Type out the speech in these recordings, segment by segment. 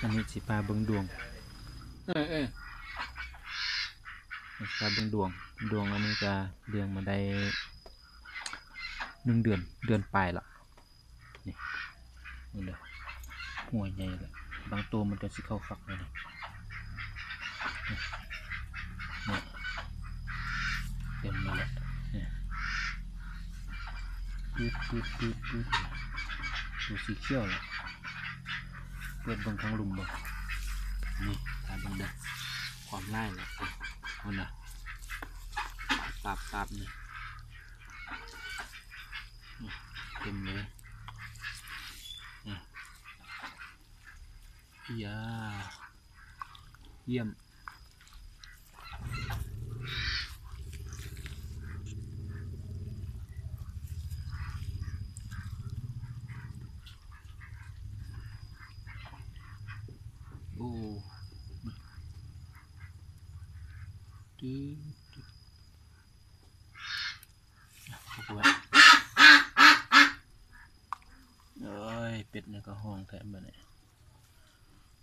ອັນນີ້ຊິພາເບິ່ງດວງ ເອີ ເອີ ຊິພາເບິ່ງດວງ. ດວງອັນນີ້ກະລ້ຽງມາໄດ້ໜຶ່ງເດືອນ ເດືອນປາຍລະ. ນີ້ ເບິ່ງເດີ ຫົວໃຫຍ່ເລີຍ. ບາງໂຕມັນກະຊິເຂົ້າຝັກແລ້ວນີ້ ນີ້ ເຕັມນີ້ແຫຼະ ນີ້ ປຶດ ປຶດ ປຶດ ປຶດ ໂຕສີຂຽວລະ. ເປີດເບິ່ງທາງລຸ່ມເບິ່ງ ນີ້ ຖ້າເບິ່ງເດີ ຄວາມຫຼາຍລະ ພຸ້ນນະ ຕາບ ຕາບ ຕາບ ນີ້ ນີ້ ເຕັມເລີຍ ນີ້ ອີຢາ ຢ້ຽມ. ໂອ້ ໂອ້ຍ ເປັດນີ້ກະຮ້ອງແທ້ບາດນີ້.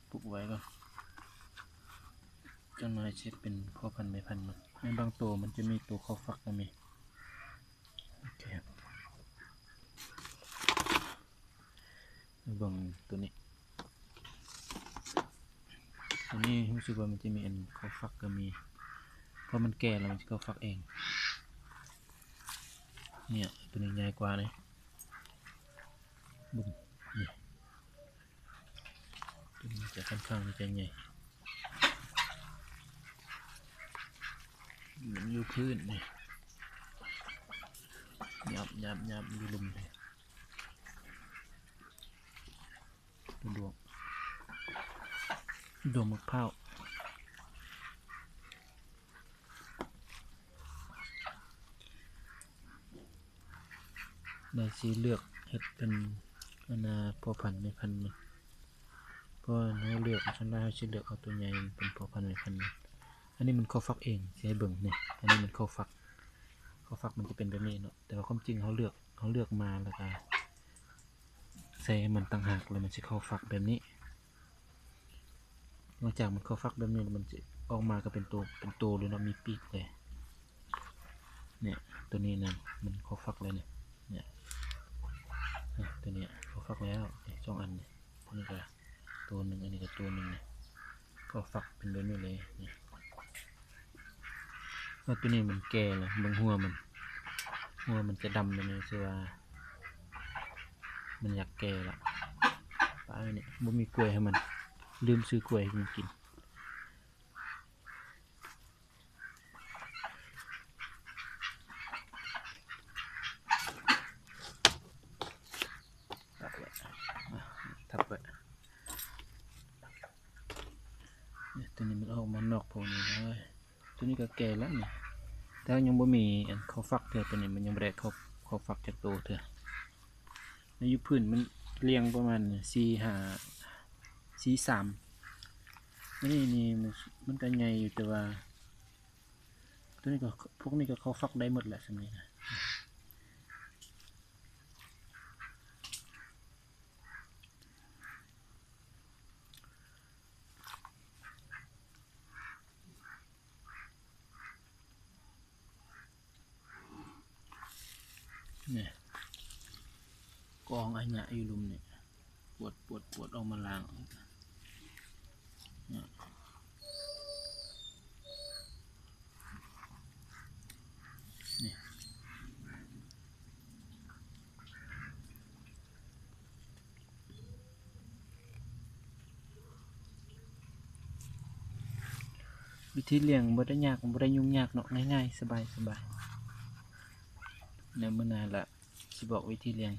ປຸກໄວ້ກ່ອນ ຈັກໜ້ອຍຊິເປັນພໍ່ພັນແມ່ພັນມັນ. ໃນບາງໂຕມັນຈະມີໂຕເຂົ້າຝັກກະມີ. ໂອເຄ ເບິ່ງໂຕນີ້ ໂຕນີ້ຮູ້ສຶກວ່າມັນຈະມີອັນເຂົ້າຝັກກະມີ ເພາະມັນແກ່ແລ້ວມັນຊິເຂົ້າຝັກເອງ. ເນີ້ຍ ໂຕນີ້ໃຫຍ່ກວ່າເດ້ ເບິ່ງ ນີ້ ໂຕນີ້ຈະຂ້ອນຂ້າງທີ່ຈະໃຫຍ່ ມັນຢູ່ພື້ນນີ້ ຫຍາບໆໆ ຢູ່ລຸ່ມນີ້ ດວງ ດວງໝາກພ້າວ. ແລ້ວຊິເລືອກເຮັດເປັນອັນນ່າ ພໍ່ພັນແມ່ພັນມັນ ເພາະວ່າເຮົາເລືອກ ສ່ວນຫຼາຍເຮົາຊິເລືອກເອົາໂຕໃຫຍ່ເປັນພໍ່ພັນແມ່ພັນມັນ. ອັນນີ້ມັນເຂົ້າຝັກເອງ ຊິໃຫ້ເບິ່ງນີ້ ອັນນີ້ມັນເຂົ້າຝັກ ເຂົ້າຝັກມັນຈະເປັນແບບນີ້ເນາະ ແຕ່ວ່າຄວາມຈິງເຮົາເລືອກ ເຮົາເລືອກມາແລ້ວກະໃສ່ໃຫ້ມັນຕ່າງຫາກ ແລ້ວມັນຊິເຂົ້າຝັກແບບນີ້. ຫຼັງຈາກມັນເຂົ້າຝັກແບບນີ້ແລ້ວ ມັນຊິອອກມາກະເປັນໂຕ ເປັນໂຕເລີຍເນາະ ມີປີກເລີຍ. ເນີ້ຍ ໂຕນີ້ນະ ມັນເຂົ້າຝັກແລ້ວນີ້ ເນີ້ຍ ໂຕນີ້ເຂົ້າຝັກແລ້ວ ນີ້ ສອງອັນນີ້ ໂຕນີ້ກະໂຕໜຶ່ງ ອັນນີ້ກະໂຕໜຶ່ງນີ້ ເຂົ້າຝັກເປັນແບບນີ້ເລີຍນີ້. ແລ້ວໂຕນີ້ມັນແກ່ແລ້ວ ເບິ່ງຫົວມັນ ຫົວມັນຈະດຳແບບນີ້ ຊື່ວ່າມັນຢາກແກ່ລະ. ປາດນີ້ ບໍ່ມີກ້ວຍໃຫ້ມັນ ລືມຊື້ກ້ວຍໃຫ້ມັນກິນ. ທັບໄວ້ ນີ້ ໂຕນີ້ມັນອອກມານອກໂພນນີ້ເລີຍ. ໂຕນີ້ກະແກ່ແລ້ວນີ້ ແຕ່ວ່າຍັງບໍ່ມີອັນເຂົ້າຝັກເທື່ອ ໂຕນີ້ມັນຍັງບໍ່ໄດ້ເຂົ້າ ເຂົ້າຝັກຈັກໂຕເທື່ອ. ແລ້ວຢູ່ພື້ນມັນລ້ຽງປະມານສີ່ ຫ້າ ສີ່ ສາມ ອັນນີ້ນີ້ມັນ ມັນກະໃຫຍ່ຢູ່ ແຕ່ວ່າໂຕນີ້ກະ ພວກນີ້ກະເຂົ້າຝັກໄດ້ໝົດແຫຼະ ສ່ຳນີ້ນະ. ນີ້ ກອງອາຍະຢູ່ລຸ່ມນີ້ ປວດ ປວດ ປວດ ອອກມາລ້າງ ນີ້. ວິທີລ້ຽງບໍ່ໄດ້ຍາກ ບໍ່ໄດ້ຫຍຸ້ງຍາກເນາະ ງ່າຍໆ ສະບາຍໆ. ແລ້ວມື້ໜ້າລະຊິບອກວິທີລ້ຽງ